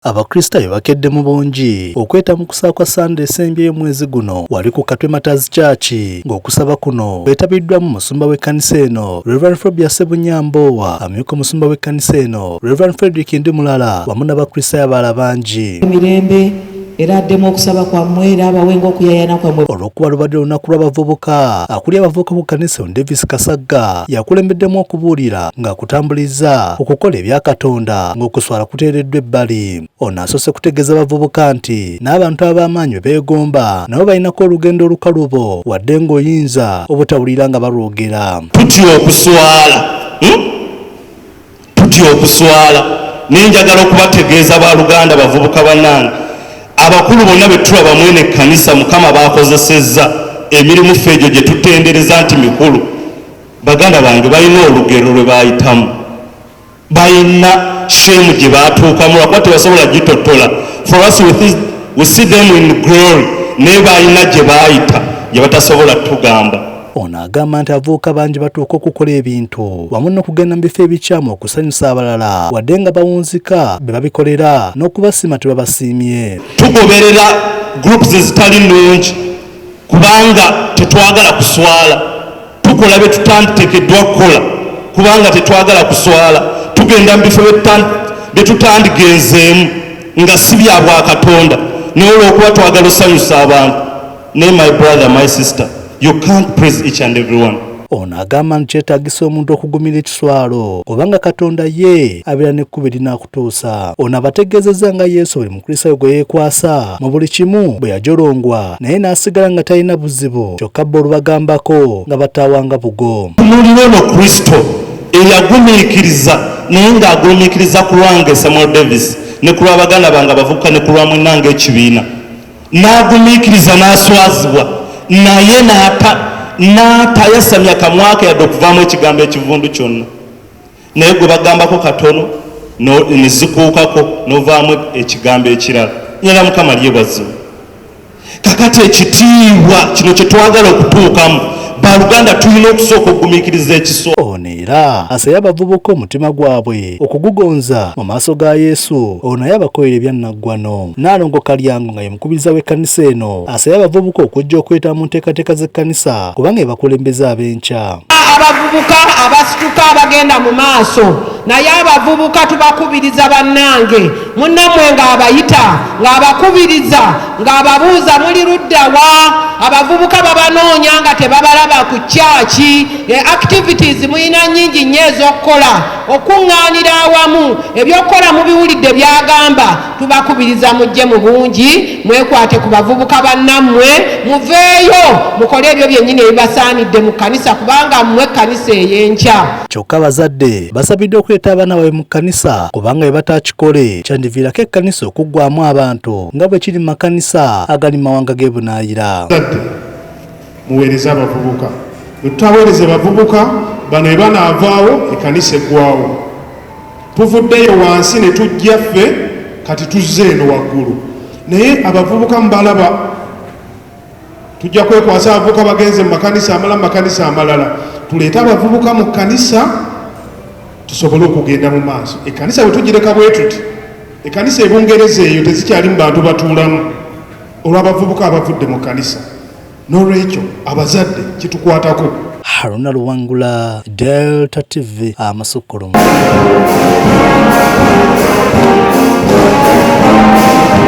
Abakristaayo bakedde mu bungi okweta mu kusaba kwa Ssande esembyeyo omwezi guno wali ku Katwe Martyrs Church ng'okusaba kuno kwetabiddwamu musumba w'ekkanisa eno Rev Frobia Ssebunya Mboowa, amyuka omusumba w'ekkanisa eno Rev Fredrick Ndimulala wamu n'Abakristaayo abalala bangi. Emirembe era addemu okusaba kwammwe era abawe ng'okuyayana kwammwe. Olw'okuba lubadde lunaku lw'abavubuka, akulira abavubuka ku kkanisa eno Davis Kasagga yakulembeddemu okubuulira ng'akutambulizza ku kukola ebya Katonda ng'okuswala kuteereddwa ebbali. Ono asoose kutegeeza bavubuka nti n'abantu ab'amaanyi be beegomba nabo balinako olugendo olukalubo wadde ng'oyinza obutawulira nga balwogera. Tutya okuswala, Tutya okuswala, naye njagala okubategeeza baluganda, bavubuka bannange, abakulu bonna be tulaba mu eno ekkanisa Mukama b'akozesezza emirimu ffe egyo gye tutendereza nti mikulu, baganda bange balina olugero lwe baayitamu, balina shame gye baatuukamu lwakuba tebasobola gitottola. For us we see them in glory, naye balina gye baayita gye batasobola tugamba. Ono agamba nti abavubuka bangi batuuka okukola ebintu wamu n'okugenda mu bifo ebikyamu okusanyusa abalala wadde nga bawunzika be babikolera n'okubasiima tebabasiimye. Tugoberera groups ezitali nnungi kubanga tetwagala kuswala, tukola bye tutanditeekeddwa kukola kubanga tetwagala kuswala, tugenda mu bifo bye tutandigenzeemu nga si bya bwakatonda naye olw'okuba twagala osanyusa abantu. Naye my brother, my sister, you can't praise each and every one. Ono agamba nti kyetaagisa omuntu okugumira ekiswalo kubanga Katonda ye abeera n'ekkubo erinaakutuusa. Ono abategeezezza nga Yesu buli Mukristaayo gwe yeekwasa mu buli kimu bwe yajolongwa naye n'asigala nga talina buzibu kyokka bo olubagambako nga bataawanga bugo. Tunuulira ono Kristo eyagumiikiriza naye ng'agumiikiriza ku lwange Samuel Davis ne ku lwa baganda bange abavubuka ne ku lwa munnange ekibiina. N'agumiikiriza n'aswazibwa, naye n'atayasamya kamwa ke yadde okuvaamu ekigambo ekivundu kyonna. Naye gwe bagambako katono ne zikuukako n'ovaamu ekigambo ekirala. Era Mukama lyebazibwe. Kakati ekitiibwa kino kye twagala okutuukamu, baluganda, tulina okusooka okugumiikiriza ekiso. Ono era asabye abavubuka omutima gwabwe okugugonza mu maaso ga Yesu. Ono naye abakolera ebya Ggwano. Nnaalongo Kalyango nga ye mukubiriza w'ekkanisa eno asabye abavubuka okujja okwetaba mu nteekateeka z'ekkanisa kubanga be bakulembeze ab'enkya. Abavubuka abasituka abagenda mu maaso, naye abavubuka tubakubiriza bannange, munnammwe ng'abayita, ng'abakubiriza, ng'ababuuza muli ludda wa? Abavubuka babanoonya nga tebabalaba ku kyaki. Activities mulina nnyingi nnyo ez'okukola. Okuŋŋaanira awamu, eby'okukola mubiwulidde by'agamba, tubakubiriza mujje mu bungi, mwekwate ku bavubuka bannammwe, muveeyo mukole ebyo byennyini ebibasaanidde mu kkanisa kubanga mmwe kkanisa ey'enkya. Kyokka abazadde basabiddwa okuleeta abaana baabwe mu kkanisa kubanga bwe bataakikole kyandiviirako ekkanisa okuggwaamu abantu nga bwe kiri mu makanisa agali mu mawanga g'e bunaayira. Abazadde muweereze abavubuka. Bwe tutaweereze bavubuka bano bwe banaavaawo ekkanisa eggwaawo. Tuvuddeyo wansi ne tujja ffe kati tuzze eno waggulu naye abavubuka mubalaba. Tujja kwekwasa abavubuka bagenze mu makanisa amalala mu makanisa amalala. Tuleete abavubuka mu kkanisa tusobole okugenda mu maaso. Ekkanisa bwe tugireka bwe tuti, ekkanisa e Bungereza eyo tezikyalimu bantu batuulamu olw'abavubuka abavudde mu kkanisa. N'olwekyo abazadde kitukwatako. Haruna Luwangula, Delta TV, amasukkulumu.